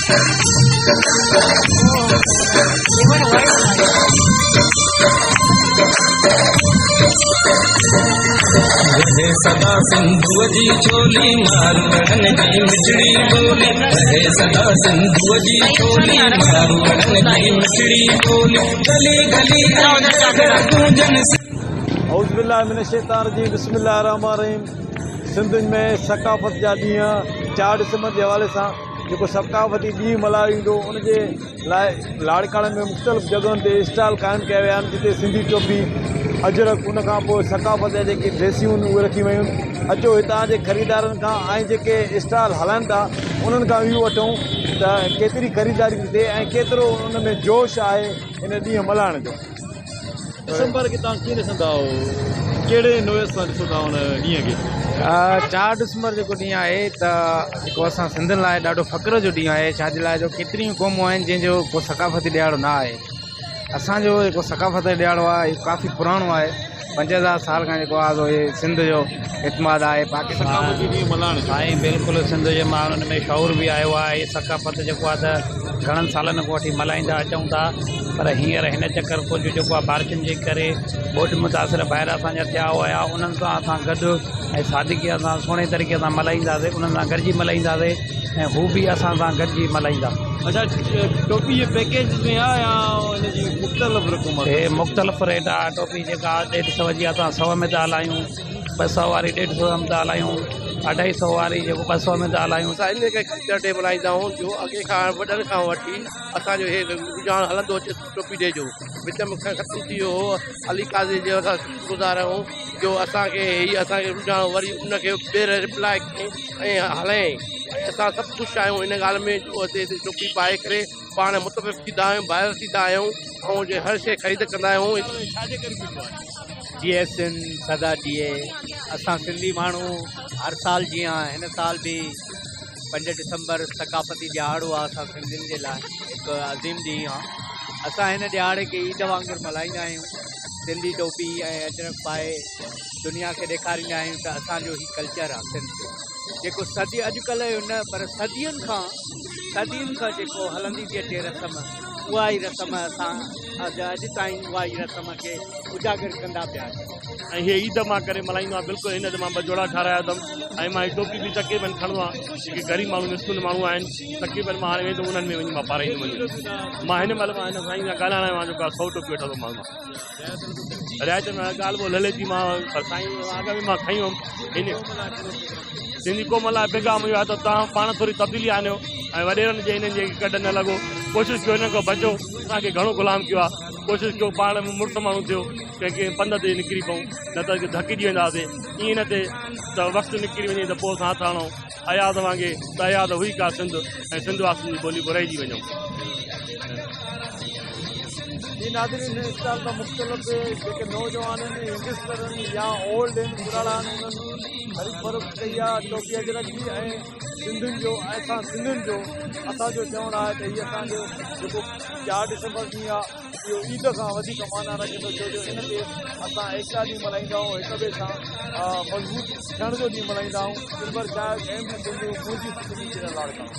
They went away. رهي سدا سنڌوءَ جي ڇولي، ماروئڙن جي مٺڙي ٻولي. رهي سدا سنڌوءَ جي ڇولي، ماروئڙن جي مٺڙي ٻولي. گلي گلي گونجن. اعوذ بالله من الشيطان الرجيم بسم الله الرحمن الرحيم. سنڌ ۾ ثقافت جا ڏينهن 4 ڊسمبر جي حوالي سان جيڪو ثقافتي ڏينهن ملهايو ويندو، ان جي لاءِ لاڙڪاڻي ۾ مختلف جڳهن تي اسٽال قائم ڪيا ويا آهن، جتي سنڌي ٽوپي، اجرڪ، ان کان پوءِ ثقافت جا جيڪي ڊريسيون آهن اهي رکي ويون آهن. اچو هتان جي خريدارن کان ۽ جيڪي اسٽال هلائن ٿا انهن کان اهو وٺون ته ڪيتري خريداري ٿي ٿئي ۽ ڪيترو ان ۾ جوش آهي ان ڏينهن ملهائڻ جو. ڊسمبر کي توهان ڪيئن ڏسندا آهيو، ڪهڙي نوعيت سان ڏسو ٿا ان ڏينهن کي؟ 4 ڊسمبر جيڪو ڏينهن آهي ته جيڪو اسان سنڌين لاءِ ڏاڍو فخر جو ڏينهن آهي. ڇا جي لاءِ جو ڪيتريون قومون آهن جنهن جو ڪو ثقافتي ڏهاڙو نه آهي. اسان جو جيڪو ثقافتي ڏهاڙو آهي اهو ڪافي پراڻو آهي. 5000 سال کان جيڪو آهي سو هي سنڌ جو اعتماد آهي. پاڪستان ثقافتي ڏينهن ملهائڻ جو سائين بلڪل سنڌ جي ماڻهن ۾ شعور به آيو آهي. ثقافت جيڪو آهي ته گهڻن سالن کان وٺي ملهائيندا اچون ٿا، پر هينئر هن چڪر ڪجهه جيڪو آهي بارشن جي ڪري ٻوڏ متاثر ڀائر اسان جا ٿيا هئا، انهن سان اسان گڏ ۽ سادگيءَ سان سهڻي طريقي سان ملهائينداسين، انهن سان گڏجي ملهائينداسين ۽ هو به اسان سان گڏجي ملهائيندا. اڇا، ٽوپي جي پيڪيج ۾ آهي يا هن جي مختلف رقم آهي؟ هي مختلف ريٽ آهي. ٽوپي جيڪا 150 جي اسان 100 ۾ ٿا هلايون، 200 واري 150 ۾ ٿا هلايون، 250 واري جيڪو 200 ۾ ٿا هلايون. اسان ان ڪري ڪلچر ڊي ملهائيندا آهيون جو اڳي کان وڏن کان وٺي اسان جو هي رجحان هلندو اچي. ٽوپي ڊي جو وچ ۾ ختم ٿي ويو هو. علي قاضي جو اسان شڪرگذار آهيون جو اسان کي هي اسان کي رجحان وري ان کي ٻيهر رپلائي ڪيئين ۽ هلايائين، ۽ اسان سڀ خوش آهيون ان ڳالهه ۾ جو هتي ٽوپي پائي ڪري پاڻ متفق ٿيندا آهيون، ڀائر ٿيندا آهيون ۽ هر شيءِ خريد ڪندا آهيون. جي ايس سنڌ سدا جيئي. اسان سنڌي ماڻهو هر سال جيئن هن سال به 5 ڊسمبر ثقافتي ڏهاڙو آهي، اسان سنڌين جي لاءِ هڪ عظيم ڏينهن آهي. اسان هن ڏهاڙي کي عيد وانگر ملهائيندا آهيون. سنڌي ٽوپي ۽ اجرڪ پائي دنيا کي ڏيکاريندا آهيون ته اسان جو هي ڪلچر آهي سنڌ جو، جيڪو صدي اڄڪلهه جو نه پر صدين کان جيڪو هلندي ٿي اچي رسم، اها ئي رسم اسان اڄ تائين اها ئي رسم کي اجاگر ڪندا پيا اچون. ۽ هيءَ عيد مان ڪري ملهائيندو آهيان. بلڪل هن تي مان 2 جوڙا ٺارايا اٿم ۽ مان هيءَ ٽوپي به تقريبن کڻندو آهيان. جيڪي غريب ماڻهو مسڪين ماڻهو آهن، تقريبن مان هاڻي ويندم انهن ۾ وڃي مان پارائيندم. وڃي مان هن مهل مان هن سائين سان ڳالهائڻ آيو آهيان، جيڪو آهي 100 ٽوپي وٺندو مان. رعايت ۾ ڳالهه ٻولهه هلي ٿي. مان پر سائين اڳ ۾ مان کنئي هئم. هن سنڌي قوم لاءِ پيغام اهو آهي ته توهان پاڻ ٿوري تبديلي آڻيو ۽ وڏيرن جي هنن جي ڪڍ نه لڳو. ڪوشش ڪيو هنن کان بچو. اسان کي گهڻو غلام ڪيو آهي. ڪوشش ڪيو پاڻ مڙس ماڻهو ٿيو، ڪنهن ڪنهن پنڌ تي نڪري پئون، نه ته ڌڪجي وينداسين. ائين نه ٿئي ته وقت نڪري وڃي ته پوءِ اسان هٿ آڻون اياز وانگي ته اياز هئي ڪا سنڌ ۽ سنڌ واسين جي ٻولي به رهجي وڃون. جي ناظرين، هن اسٽال تان مختلف جيڪي نوجوان آهن، ينگسٽر آهن يا اولڊ آهن، پراڻا آهن، انهن خريد فروخت ڪئي آهي ٽوپي اجرڪ جي. ۽ سنڌين جو ۽ اسان سنڌين جو اسان جو چوڻ آهي ته هيءَ اسان جو جيڪو 4 ڊسمبر ڏينهن آهي اهو عيد کان وڌيڪ معنيٰ رکي ٿو، ڇو جو ان تي اسان ايڪتا ڏينهن ملهائيندا آهيون، هڪ ٻئي سان مضبوط ٿيڻ جو ڏينهن ملهائيندا آهيون. دلبر شاهه، ايم بي سنڌو، منهنجي سنڌ چينل، لاڙڪاڻو.